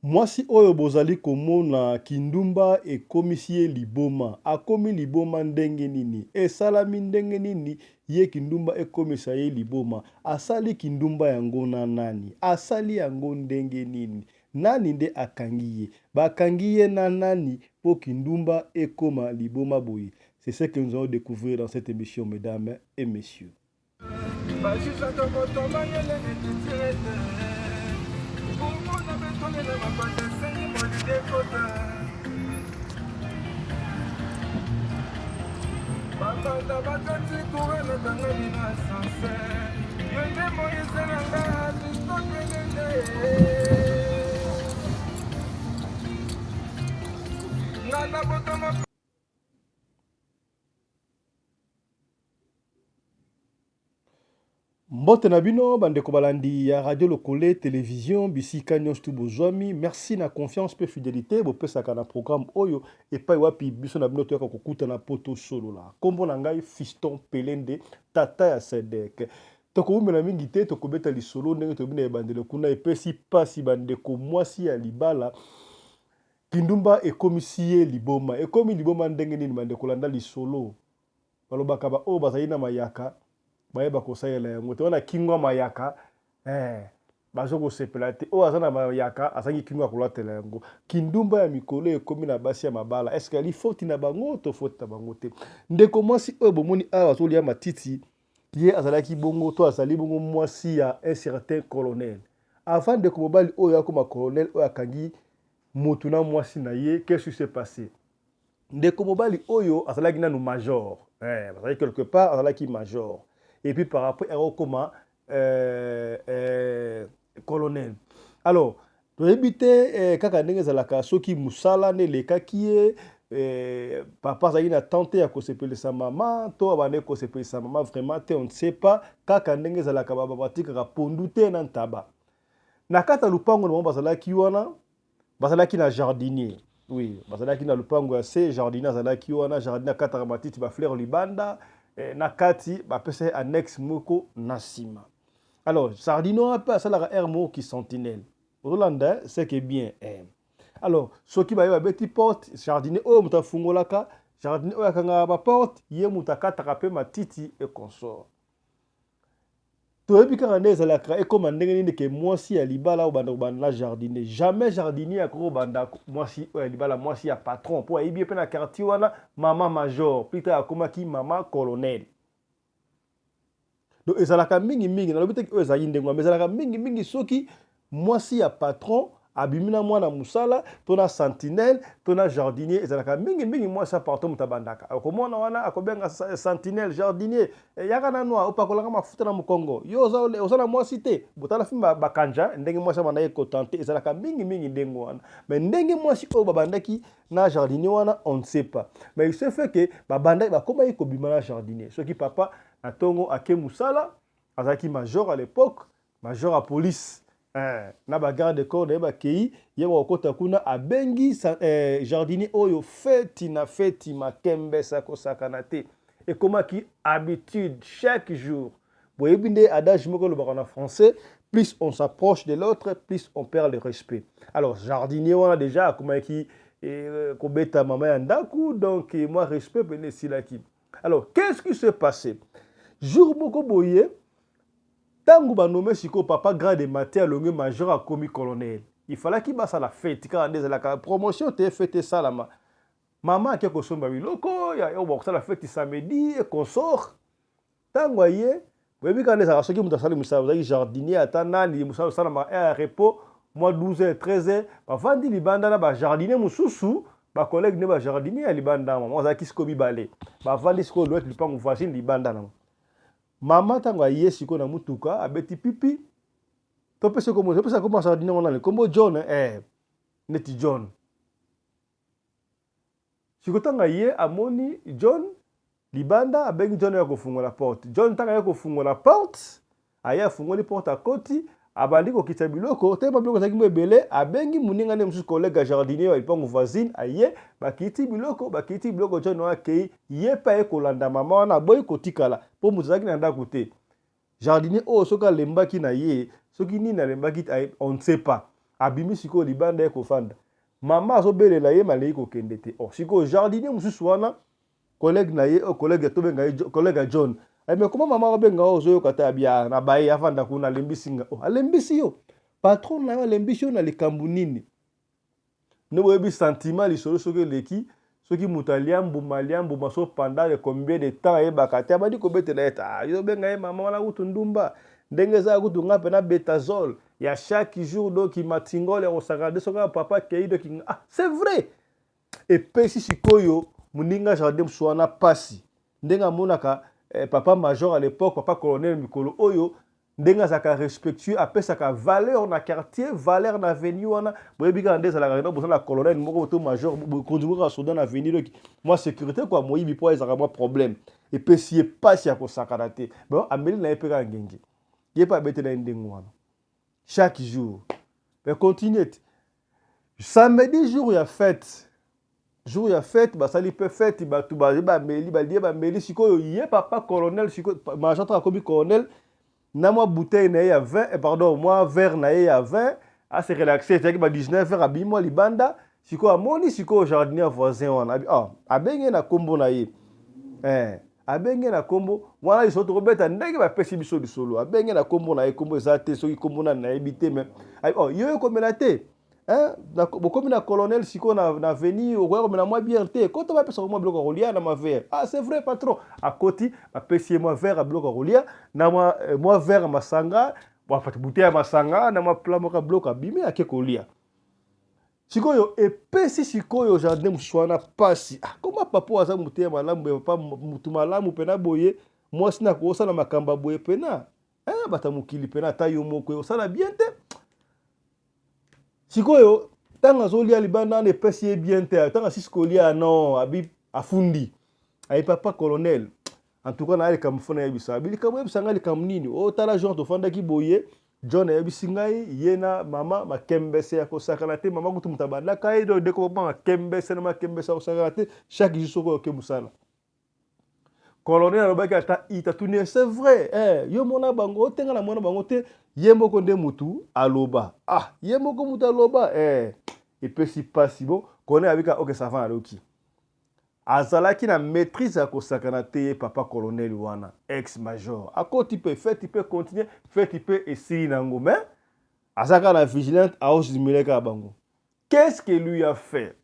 Mwasi oyo bozali komona kindumba ekomisi ye liboma. Akomi liboma ndenge nini? Esalami ndenge nini ye kindumba ekomisa ye liboma? Asali kindumba yango na nani? Asali yango ndenge nini? Nani nde akangi ye? Bakangi ye na nani po kindumba ekoma liboma boye? C'est ce que nous allons découvrir dans cette émission, mesdames et messieurs. Babanda bakati courant nakangami na ascenseur yo nde moise na nga bistokelende nga nabotama. Mbote na bino bandeko balandi ya Radio Lokole Television bisika nyonso tu bozwami. Merci na confiance pe fidelite bopesaka na programme oyo epai wapi biso na bino toyaka kokutana po tosolola. Kombo na ngai Fiston Pelende, tata ya Sedek. Tokowumela mingi te, tokobeta lisolo ndenge tolobi na ebandelo kuna epesi pasi bandeko mwasi ya libala kindumba ekomisi ye liboma. Ekomi liboma ndenge nini bandeko landa lisolo. Balobaka ba oyo bazali na mayaka bayeba kosalela yango te. Wana kingo ya mayaka eh, bazo kosepela te. Oyo aza na mayaka azangi kingo ya kolatela yango. Kindumba ya mikolo ekomi na basi ya mabala. Est-ce que ali foti na bango to foti na bango te? Ndeko mwasi oyo bomoni awa azolia matiti, ye azalaki bongo to azali bongo mwasi ya un certain colonel. Avant ndeko mobali oyo akoma colonel oyo akangi mutu na mwasi na ye, qu'est-ce qui s'est passe? Ndeko mobali oyo azalaki nanu major eh, azalaki quelque part azalaki major et puis par après akokoma euh, euh, colonel. Alors toyebi te eh, kaka ndenge ezalaka soki mosala nde elekaki ye eh, papa azalaki na temps te ya kosepelisa mama to abandaki kosepelisa mama vraiment te, on ne sait pas. Kaka ndenge ezalaka batikaka pondu te na ntaba na kati ya lupango na bango bazalaki wana. Bazalaki na jardinier. Oui, bazalaki na lupango ya se, jardinier azalaki wana, jardinier akataka matiti ba fleurs libanda, eh, na kati bapesa ye annexe moko na nsima. Alors, jardinier wana mpe asalaka aire moko ki sentinelle. Ozolanda, eh, c'est que bien. Eh. Alors, soki baye babeti porte, jardinier oyo moto afungolaka, jardinier oyo akangaka ba porte, ye moto akataka mpe matiti et consort. Toyebi kaka nde ezalaka ekoma ndenge nini ke mwasi ya libala obanda kobanda na jardinier. Jamais jardinier akoki kobanda mwasi oyo ya libala, mwasi ya patron, mpo ayebi ye mpe na quartier wana mama major, plus tard akomaki mama colonel. Donc ezalaka mingi mingi, nalobi te oyo ezalaki ndenge wana, mais ezalaka mingi mingi soki mwasi ya patron abimi na mwana mosala to na sentinelle to na jardinier, ezalaka mingi mingi mwasi ya patron moto abandaka. Okomona wana akobenga sentinelle, jardinier, eh, yaka nanu awa opakolaka mafuta na mokongo, yo oza, oza na mwasi te. Botala film bakanja ndenge mwasi abandaki kotante, ezalaka mingi mingi ndenge wana. Mais ndenge mwasi oyo babandaki na jardinier wana on ne sait pas, mais il se fait que babandaki bakomaki kobima na jardinier. Soki papa na tongo ake mosala, azalaki major à l'époque, major ya police eh, na ba garde corps na ye bakei, ye bakokota kuna abengi eh, jardinier oyo feti na feti makembesa kosakana te. Ekomaki habitude chaque jour. Boyebi nde adage moko elobaka na français, plus on s'approche de l'autre, plus on perd le respect. Alors jardinier wana déjà akomaki eh, kobeta mama ya ndaku, donc eh, moi respect pene esilaki. Alors qu'est-ce qui s'est passé? Jour moko boye Tango ba nomme sikoyo papa grade emati alongwe major akomi colonel il fallaki basala fete kaka nde ezalaka promotion te fete esalama mama ake kosomba biloko ya oyo bakosala fete samedi et consort tango aye boyebi kaka nde ezalaka soki moto asali mosala ozalaki jardinier ata nani mosala osalamaka heure ya repos mwa 12 heures 13 heures bavandi libanda na ba jardinier mosusu ba collègue nde ba jardinier ya libanda mama azalaki sikoyo mibale bavandi sikoyo loyaki lupango voisine libanda nango Mama tango aye sikoyo na mutuka abeti pipi topesa kombo topesa kombo sardine wana nani kombo John eh neti John sikoyo tango aye amoni John libanda abengi John ya kofungola porte. John tango aye kofungola porte aye afungoli porte akoti abandi kokitisa biloko te biloko ezalaki mwa ebele abengi moninga nde mosusu collègue ya jardinier ya lipango voisine aye bakiti biloko bakiti biloko John wana akei ye mpe aye kolanda mama wana aboyi kotikala mpo moto azalaki na ndako te. Jardinier oyo soki alembaki na ye soki nini alembaki on ne sait pas. Abimi sikoyo libanda ye kofanda. Mama azobelela ye malei kokende te. Oh, sikoyo jardinier mosusu wana collègue na ye, oh, collègue tobenga ye collègue ya John. Eh, mais comment mama akobenga oyo ozoyoka te abia na baye avanda kuna alembisi nga. Oh, alembisi yo. Patron na yo alembisi yo na likambo nini? Nde boyebi sentiment lisolo soki eleki soki moto alia mbuma alia mbuma so pendant le combien de temps ayebaka te abandi kobetela ye ah, yo obenga ye mama wana kutu ndumba ndenge eza kutu nga mpe na betazol ya chaque jour donc matingole ya kosakana nde soki papa akei donc ah, c'est vrai. Epesi sikoyo moninga jardin mosusu wana pasi ndenge amonaka papa major à l'époque, papa colonel mikolo oyo, ndenge azalaka respectueux, apesaka valeur na quartier, valeur na avenue wana. Boyebi kaka nde ezalaka eno boza na colonel moko to major, bokonzi moko ya soda na avenue, donc mwa sécurité quoi. Moyibi mpo ezalaka mwa problème. Epesi ye pasi ya kosakana te. Bon, ameli na ye mpe kaka ngenge, ye mpe abetela ye ndenge wana chaque jour. Mais continue te. Samedi, jour ya fête, jour ya fête, basali mpe fête, bato baye bameli, balie, bameli. Sikoyo ye papa colonel, sikoyo major taka akomi colonel, na mwa bouteille na ye ya vin, pardon, mwa verre na ye ya vin, ase relaxe. Ezalaki ba 19 heures, abimi mwa libanda. Sikoyo amoni sikoyo jardinier voisin wana abi, ah, abengi ye na nkombo na ye, abengi ye na nkombo wana. Lisolo tokobeta ndenge bapesi biso lisolo, abengi ye na nkombo na ye, nkombo eza te, soki nkombo nani nayebi te, mais oh, yo ekomela te, bokomi na colonel sikoyo na avenue, okoya komela mwa bière te? Kota, bapesaka mwa biloko ya kolia na mwa verre. Ah, c'est vrai patron. Akoti, bapesi ye mwa verre ya biloko ya kolia na mwa verre ya masanga, bouteille ya masanga na mwa plat moko ya biloko. Abimi, ake kolia. Sikoyo epesi sikoyo jardin mosusu wana pasi. Ah, koma papa oyo aza motu ya malamu ya papa, motu malamu mpena boye, mwasi na kosala makambo ya boye mpena, bato ya mokili mpena, ata yo moko osala bien te. Sikoyo ntango azolia libanda wana, epesi ye bien te. Ntango asisi kolia, non, abi afundi aye papa colonel, en tout cas na likambo fo nayebisa. Abi likambo, oyebisa ngai likambo nini? Otala genre tofandaki boye, John ayebisi ngai ye na mama makembese ya kosakana te. Mama kutu moto abandaka ye, donc ndeko mama makembese na makembese ya kosakana te chaque jour soki oyoke mosala. Colonel alobaki ata ita tuni, c'est vrai, yo mona bango otenga na mona bango te, ye moko nde mutu aloba. Ah, ye moko mutu aloba, epesi pasi. Bon, colonel abika, ok, ça va. Aloki azalaki na maîtrise ya kosakana te ye papa colonel wana, ex major. Akoti mpe fête mpe continue, fête mpe esili nango, mais aza kaka na vigilante, aozimile kaka bango. Qu'est-ce que lui a fait?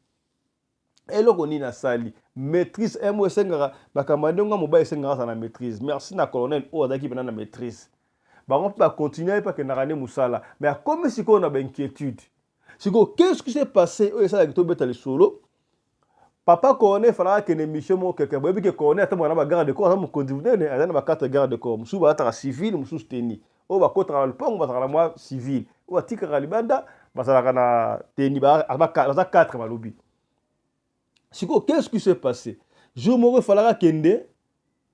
Eloko nini asali? Maîtrise mo esengaka makambo ya ndenge mobali, esengaka aza na maîtrise. Merci na colonel oyo azalaki mpena na maîtrise. Bango mpe bacontinue, mpe akendaka nde mosala, mais akomi sikoyo na bainquiétude. Sikoyo qu'est-ce qui s'est passé oyo esalaki tobeta lisolo? Papa colonel efalaka akende mission moko keke. Boyebi ke colonel atamboka na bagarde corps, aza mokonzi monene, aza na baquatre garde corps. Mosusu balataka civil, mosusu tenue. Oyo bakotaka na lupango bazalaka na mwa civil, oyo batikaka libanda bazalaka na tenue, baza 4 balobi. Sikoyo qu'est-ce qui s'est passé? Jour moko efalaka akende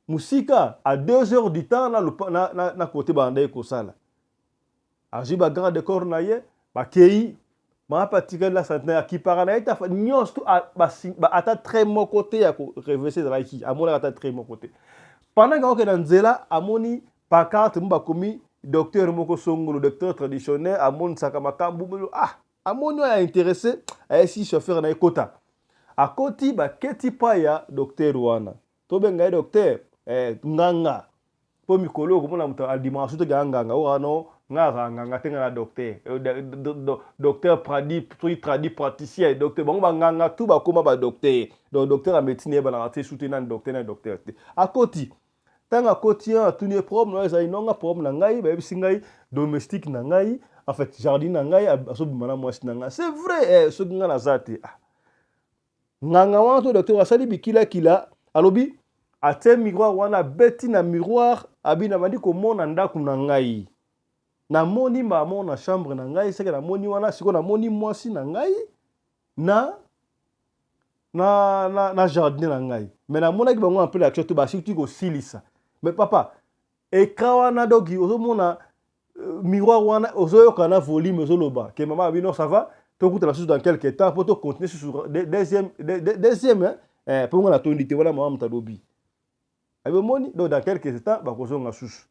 mosika à 2 heures du temps na kote bandaki kosala. Azwi bagarde corps na ye, bakei. Mama mpe atikali na sentinelle, akipaka na ye te nyonso tu, ata trait moko te ya korevese ezalaki, amonaka ata trait moko te. Pendant ke akokende na nzela, amoni pancarte mo bakomi docteur moko songolo, docteur traditionnel, amonisaka makambo. Ah, amoni oyo aintéressé, ayesi chauffeur na ye kota. Akoti, baketi pa ya docteur wana, tobenga ye docteur, nganga, mpo mikolo okomona moto andimaka soki toki nganga oyo wana, nga azala nganga te, nga na docteur, docteur tradi, soki tradi praticien docteur. Bango banganga tu bakóma badocteur, donc docteur ya médecine eyebanaka te su te nani docteur nani docteur te. Akoti, ntango akoti wana, atuni ye problème na oyo ezali nonga problème na ngai, bayebisi ngai domestique na ngai, en fait jardin na ngai, azobima na mwasi na ngai. C'est vrai, soki ngai naza te. Ah. Nganga wana to docteur asali bikilakila, alobi atie miroir wana, abeti na miroir, abi nabandi komona ndako na ngai, namoni mama na chambre na ngai, seke namoni wana sikoyo namoni mwasi na ngai na jardin na ngai, mais namonaki bango en pleine action te, basiki kosilisa. Mais papa, écran wana, donc ozomona miroir wana, ozoyoka na volume ezoloba ke mama bino, ça va, tokutana susu dans quelque temps mpo tocontinue susu deuxième, mpo nga natondi te. Wana mama moto alobi abi omoni, donc dans quelque temps bakozonga susu.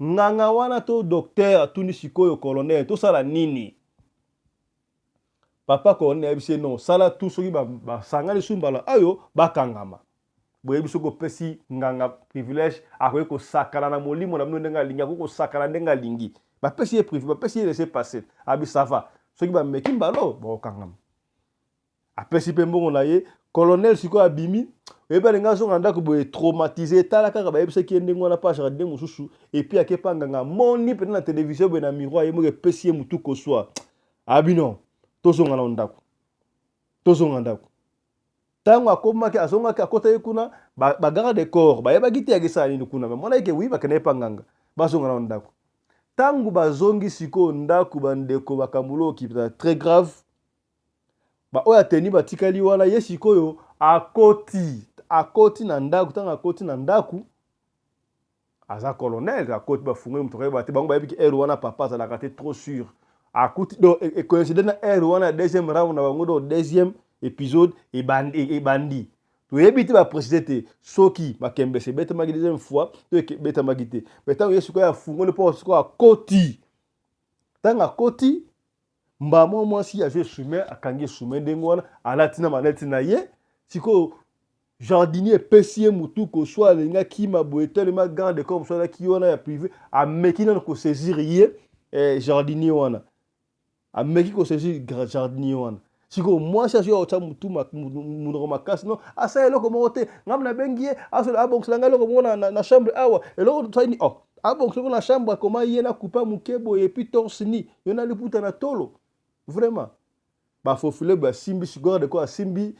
Nganga wana to docteur atuni sikoyo colonel, tosala nini? Papa Corneille ayebisi ye non, sala tout soki basangani su mbala oyo bakangama. Boyebi soki opesi nganga privilège, akoki kosakana na molimo na bino ndenge alingi, akoki kosakana ndenge alingi. Bapesi ye privilège, bapesi ye laisser passer. Abi ça va. Soki bameki mbala oyo bakokangama. Apesi mpe mbongo na ye. Colonel sikoyo abimi, oyebi alingi azonga ndako boye traumatisé, tala kaka bayebisaki ye ndenge wana pa jardin mosusu, et puis ake pa nganga, amoni mpenza na télévision boye na miroir ye moko epesi ye motu koswa. Abi non, tozonga na ndako, tozonga ndako. Ntango akomaki, azongaki, akotaki kuna, bagarde ba corps bayebaki te akesala nini kuna, bamonaki ke oui, bakende epa nganga, bazonga na ndako. Ntango bazongi sikoyo ndako, bandeko, makambo oyo très grave. Baoyo ateni batikali wana, ye sikoyo akoti na ndako. Ntango akoti na ndako, aza colonel, akoti, bafungoli, moto koyeba te. Bango bayebi ke heure wana papa azalaka te trop sûr. Akuti donc ecoïncide na heure wana ya deuxième round na bango, donc deuxième épisode ebandi. Toyebi te, baprécise te soki makembese ebetamaki deuxième fois to ebetamaki te. Mais ntango ye sikoyo afungoli mpo sikoyo akoti, ntango akoti mbama, mwasi azwi esume, akangi esume ndenge wana, alati na maneti na ye. Sikoyo jardinier epesi ye motu koswa, alingi akima boye telema, garde corps mosu alaki wana ya privé ameki nano kosaisir ye. Jardinier wana ameki kosaisir jardinier wana. Sikoyo mwasi azwi aotya motu monoko makasi: "Non, asala eloko moko te. Ngambi nabengi ye abongisela ngai eloko moko na chambre awa." Eloko tosali, oh, abongisa eloko na chambre, akoma ye na kupa moke boye, et puis torse nu, yo na liputa na tolo. Vraiment bafofile boye, asimbi sikoyo garde corps, asimbi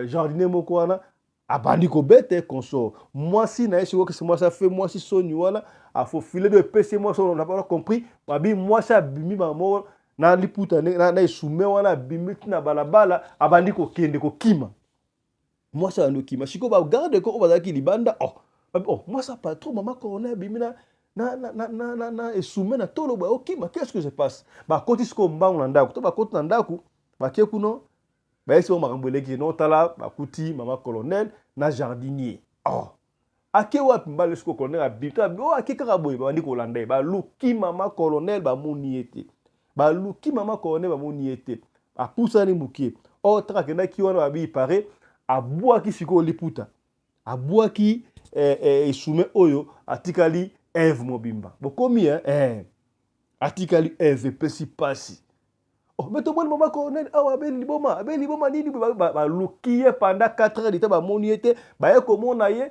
jardinier moko wana, abandi kobete consort mwasi na ye. Sikoyo kesi mwasi afe mwasi soni wana, afofile do epesi mwasi oyo na compris babi. Mwasi abimi bango na liputa na esume wana, abimi ntina balabala, abandi kokende kokima. Mwasi abandi kokima. Sikoyo bagarde corps oyo bazalaki libanda: "Oh, oh, mwasi ya patron, mama colonel, abimi na esume na tolo boye, okima, qu'est-ce que se passe?" Bakoti sikoyo mbangu na ndako. To bakoti na ndako, bakie kuno, bayesi bango makambo eleki. No tala, bakuti mama colonel na jardinier. Oh, ake wapi? Mbala sikoyo colonel abimi to oh, ake kaka boye. Babandi kolanda ye, baluki mama colonel, bamoni ye te. Baluki mama colonel, bamoni ye te. Apusani moke or taka akendaki wana, babi pare abwaki sikoyo liputa, abwaki esume oyo, atikali eve mobimba. Bokomi atikali eve, epesi pasi. Oh, mais tomoni mama colonel awa abeli liboma, abeli liboma nini? Baluki ye pendant 4 heures de, bamoni ye te. Baye komona ye,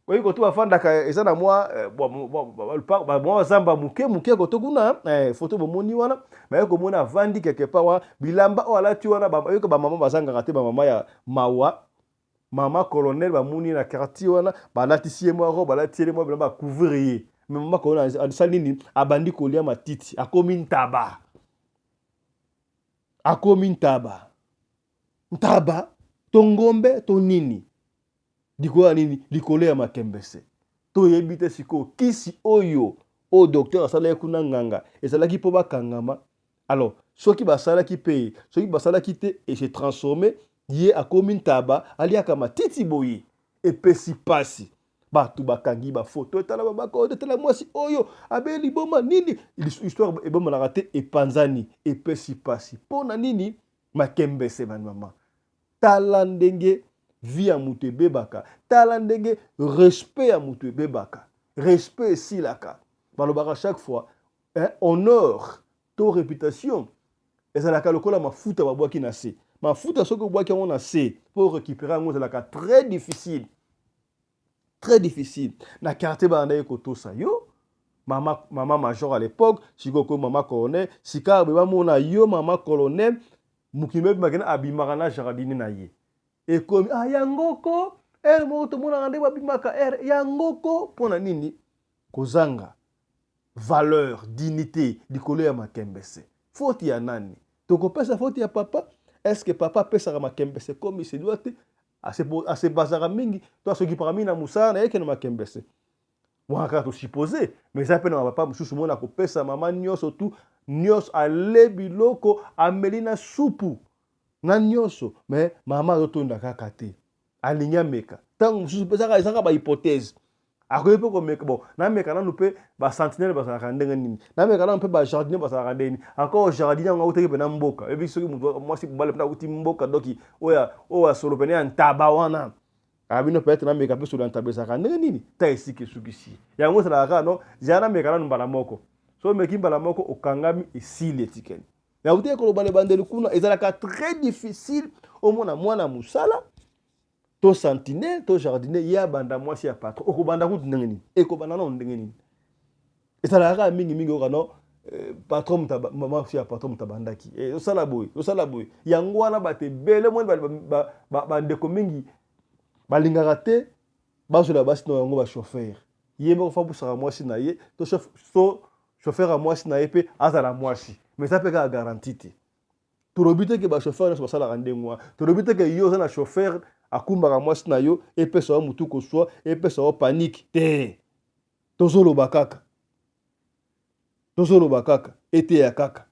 oyi koto bafandaka, eza na mwa zamba moke moke koto kuna. Foto bomoni wana, baye komona avandi quelque part wana, bilamba oyo alati wana. Bayoka bamama bazangaka te, bamama ya mawa. Mama colonel bamoni na quartier wana, balatisi ye mwa robe, balati ye mwa bilamba, bacouvrir ye. Mais mama colonel asali nini? Abandi kolia matiti, akomi ntaba, akomi ntaba, ntaba to ngombe to nini, likolo ya nini? Likolo ya makembese. Toyebi te sikoyo kisi oyo docteur asalaki kuna, nganga, ezalaki mpo bakangama. Alors soki basalaki mpe, soki basalaki te, ese transforme ye, akomi ntaba, aliaka matiti boye. Epesi pasi. Bato bakangi bafoto: "Etala babaka, etala mwasi oyo abeli liboma nini." Histoire ebomanaka te, epanzani, epesi pasi. Mpo na nini? Makembese. Bamama, tala ndenge vie ya moto ebebaka, tala ndenge respect ya moto ebebaka, respect esilaka. Balobaka chaque fois, hein, honneur to réputation ezalaka lokola mafuta babwaki na se. Mafuta, soki obwaki yango na se, mpo récupérer yango ezalaka très difficile, très difficile. Na quartier bandaki kotosa yo, mama major à l'époque, sikoyo koyo mama colonel. Sika boye bamona yo mama colonel, mokili mobimba abimaka na jardinier na ye. Ekomi ah, yango ko heure moko tomonaka nde babimaka heure yango ko. Mpo na nini? Kozanga valeur, dignité, likolo ya makembese. Faute ya nani tokopesa? Faute ya papa? Est ce que papa apesaka makembese comme se doit te? Asebazaka mingi to asokipaka mingi na mosala na ye ke na makembese wana? Kaka tosuppose, mais eza mpe na bapapa mosusu mona kopesa mama nyonso tu nyonso, ale biloko, ameli na supu na nyonso, mais mama azotonda kaka te, alingi ameka. Ntango mosusu mpe ezaka bahypothèse. Akoki mpe komeka, bon, nameka nanu mpe basentinelle bazalaka ndenge nini, nameka nanu mpe bajardinier bazalaka ndenge nini. Encore jardinier yango autaki mpena mboka, oyebi soki moto mwasi mobali mpena auti mboka, doki oyo asolo pene ya ntaba wana abino, peut-être nameka mpe solo ya ntaba ezalaka ndenge nini. Ta esika esukisi yango, ezalaka kaka no zala nameka nanu mbala moko. So omeki mbala moko, okangami, esili, etikeli. Nauti koloba na ebandeli kuna, ezalaka très difficile omona mwana mosala to sentinelle to jardinier ye abanda mwasi ya patron. Okobanda kutu ndenge nini? Ekobanda nano ndenge nini? Ezalaka kaka mingimingi oyoka no patron, mwasi ya patron moto abandaki, osala boye, osala boye. Yango wana bato ebele moni, bandeko mingi balingaka te bazwela basi na yango bachauffeur. Ye moko fa busaka mwasi na ye to chauffeur ya mwasi na ye mpe azala mwasi, mais eza mpe kaka garantie te. Tolobi te ke bachauffeur nyonso basalaka ndenge wana. Tolobi te ke yo oza na chauffeur akumbaka mwasi na yo, epesa yo motu koswa, epesa yo panique te. Tozoloba kaka, tozoloba kaka, eteya kaka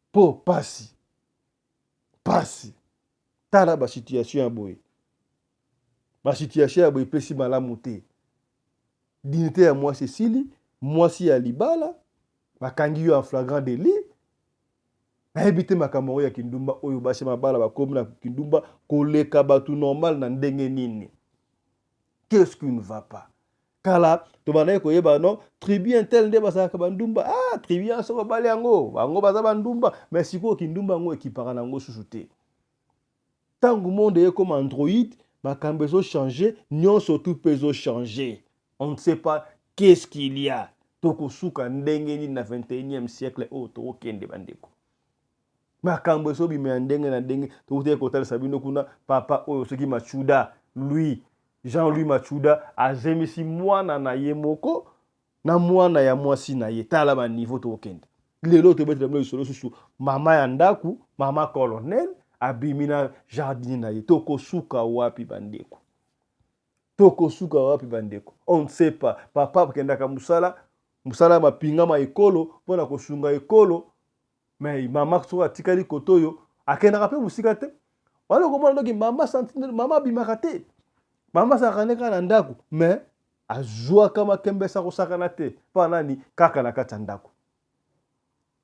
mpo pasi pasi. Tala basituation ya boye, basituation ya boye epesi malamu te. Dignité ya mwasi esili. Mwasi ya libala bakangi yo en flagrant délit. Nayebi te makambo yango ya kindumba oyo, basi mabala bakomi na kindumba koleka bato normal na ndenge nini? Qu'est-ce qui ne va pas? Kala tobandaki koyeba no tribu un tel nde bazalaka bandumba. Ah, tribu ya soko bali yango, bango baza bandumba. Mais sikoyo kindumba yango ekipaka nango susu te. Ntango monde ekoma Android, makambo ezochange nyonso, tu mpe ezochange. On ne sait pas qu'est-ce qu'il y a. Tokosuka ndenge nini na 21e siècle oyo tokokende? Bandeko, makambo ezobima ya ndenge na ndenge. Tokutaki kotalisa bino kuna papa oyo, soki Machuda, Louis, Jean-Louis Machuda, azemisi mwana na ye moko na mwana ya mwasi na ye. Tala baniveau tokokende lelo. Tobetela bino lisolo susu, mama ya ndako, mama colonel, abimi na jardinier na ye. Tokosuka wapi, bandeko? Tokosuka wapi, bandeko? On ne sait pas. Papa akendaka mosala, mosala ya mapinga ma ekolo mpona kosunga ekolo, mais mama soki atikali kote oyo, akendaka mpe mosika te. Wana okomona ndoki mama sentinelle, mama abimaka te, mama azalaka nde kaka na ndako, mais azwaka makembesa kosakana te. Mpo nani? Kaka na kati ya ndako,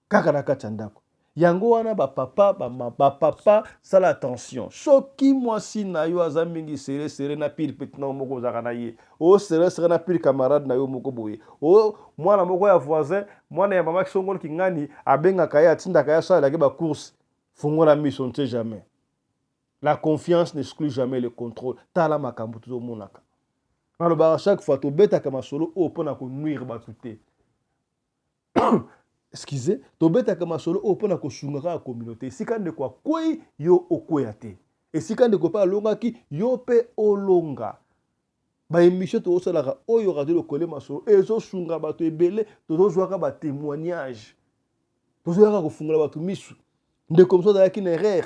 kaka na kati ya ndako. Yango wana bapapa, bapapa, sala attention. Soki mwasi na yo aza mingi serré serré na pire petit na yo moko ozalaka na ye, o serré serré na pire camarade na yo moko boye, o mwana moko ya voisin, mwana ya mama Kisongolo Kingani, abengaka ye, atindaka ye asalelaki bacourse, fungola miso. On ne sait jamais. La confiance n'exclut jamais le contrôle. Tala makambo tozomonaka. Nalobaka chaque fois, tobetaka masolo oyo mpona konuire bato te, excuse. Tobetaka masolo oyo mpona kosunga kaka communauté. Esika ndeko akwei, yo okweya te. Esika ndeko mpe alongaki, yo mpe olonga. Baémission tozosalaka oyo, Radio Lokole Masolo, ezosunga bato ebele. Tozozwaka batémoignage, tozoyaka kofungola bato misu. Ndeko mosusu azalaki na erreur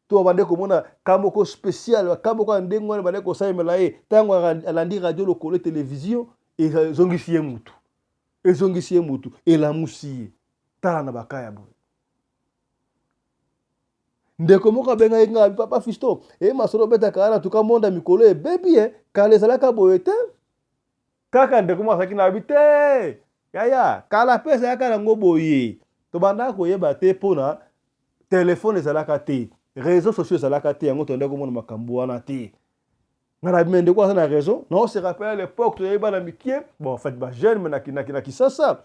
to abande komona ka moko spécial, ka moko ya ndenge wana bande kosalemela ye. Ntango alandi Radio Lokole Télévision, ezongisi ye mutu, ezongisi ye mutu, elamusi ye. Tala na baka ya boye. Ndeko moko abengaki ngai: "Papa Fiston, e masolo obetaka wana, tuka monda mikolo ebebi ye. Kala ezalaka boye te." Kaka ndeko moko azalaki na abi te: "Yaya, kala mpe ezalaka nango boye, tobandaka koyeba te mpona telefone ezalaka te, réseau sociaux ezalaka te, yango tobandaki komona makambo wana te." Nga na bime, ndeko aza na raison. Na se rappelle à l'époque, toyebi bana mikie, bon, en fait bajeune, mais na Kisasa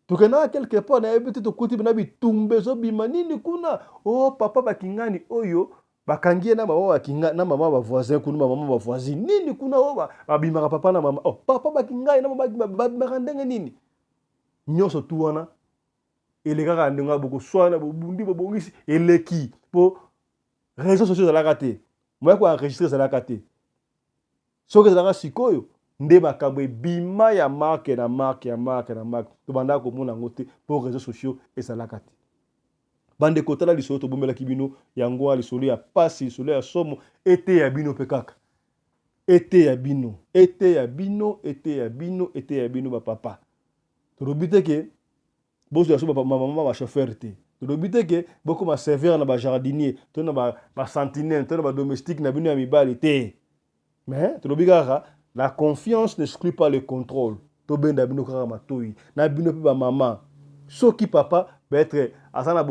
tokendaka quelque part, nayebi te, tokuti na bitumba ezobima nini kuna. O oh, papa bakingani oyo bakangi ye na mama bakinga na mama bavoisin kuna, bamama bavoisine nini kuna, oyo babimaka papa na mama. Oh, papa bakingai na mama babimaka ndenge nini? Nyonso tu wana elekaka ndenge bokoswana, bobundi, bobongisi, eleki, mpo réseau sociaux ezalaka te, moya koenregistre ezalaka te. Soki ezalaka sikoyo nde makambo ebima ya marque na marque, ya marque na marque, tobandaka komona yango te mpo réseau sociaux ezalaka te. Bandeko, tala lisolo tobombelaki bino yango wana, lisolo ya pasi, lisolo ya somo. Eteya bino mpe kaka, eteya bino, eteya bino, eteya bino, eteya bino bapapa. Tolobi te ke bozwa so bamama bachauffeur te. Tolobi te ke bokoma sévère na bajardinier to na basentinelle to na badomestique na bino ya mibali te. Mais tolobi kaka La confiance n'exclut pas le contrôle. Tobenda bino kaka matoi na bino mpe bamama. Soki papa peut-être aza na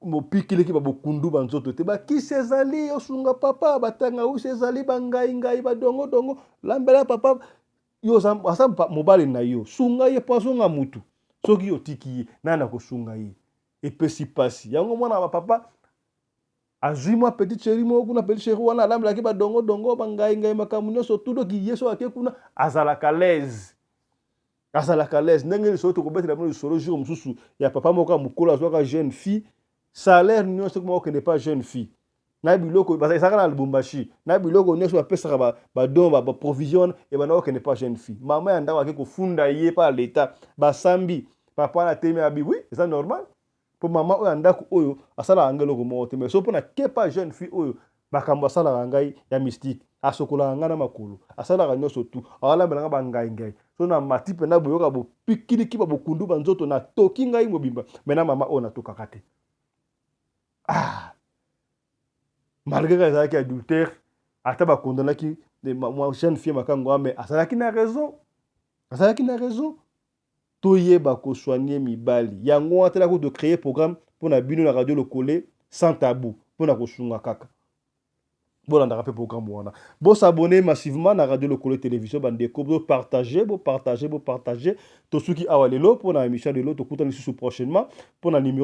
bopikiliki, babokundu banzoto te, bakisi ezali, osunga papa, batangawisi ezali, bangaingai, badongodongo, lambela papa. Yo aza mobali na yo, sunga ye mpo azonga mutu. Soki otiki ye, nani akosunga ye? Epesi mpasi. Yango mwana bapapa azwi mwa petit chéri moko kuna. Petit chéri wana alambelaki badongodongo, bangaingai, makambo nyonso tudoki. Ye so ake kuna, azalaka l'aise, azalaka l'aise. Ndenge lisolo tokobetela bino lisolo jour mosusu ya papa moko ya mokolo azwaka jeune fille, salaire nyonso ekoma kokende pa jeune fille na biloko ezalaka na Lubumbashi, na biloko nyonso bapesaka, badon, baprovision wana ebanda kokende pa jeune fille. Mama ya ndako ake kofunda ye pa leta. Basambi papa wana, atemi abi: "Oui, eza normal, mpo mama oyo ya ndako oyo asalaka ngai eloko moko te. Mais so mpona kepa jeune fille oyo, makambo asalaka ngai ya mystique, asokolaka ngai na makolo, asalaka nyonso tu, awalambela ngai bangai ngai so na mati mpenza, boyoka bopikiliki, babokundu banzoto, natoki ngai mobimba. Mais na mama oyo natokaka te." Ah, malgré kaka ezalaki adultère, ata bakondamnaki mwa jeune fille makango wana, mais azalaki na raison, azalaki na raison. Toyeba kosoigner mibali. Yango wana telaki tocréer programme mpona bino na Radio Lokole Sans Tabou, mpona kosunga kaka. Bolandaka mpe programme wana, bos'abonner massivement na Radio Lokole Télévision. Bandeko, bopartager, bopartager, bopartager. Tosuki awa lelo mpona émission lelo. Tokutani lisusu prochainement mpona numéro.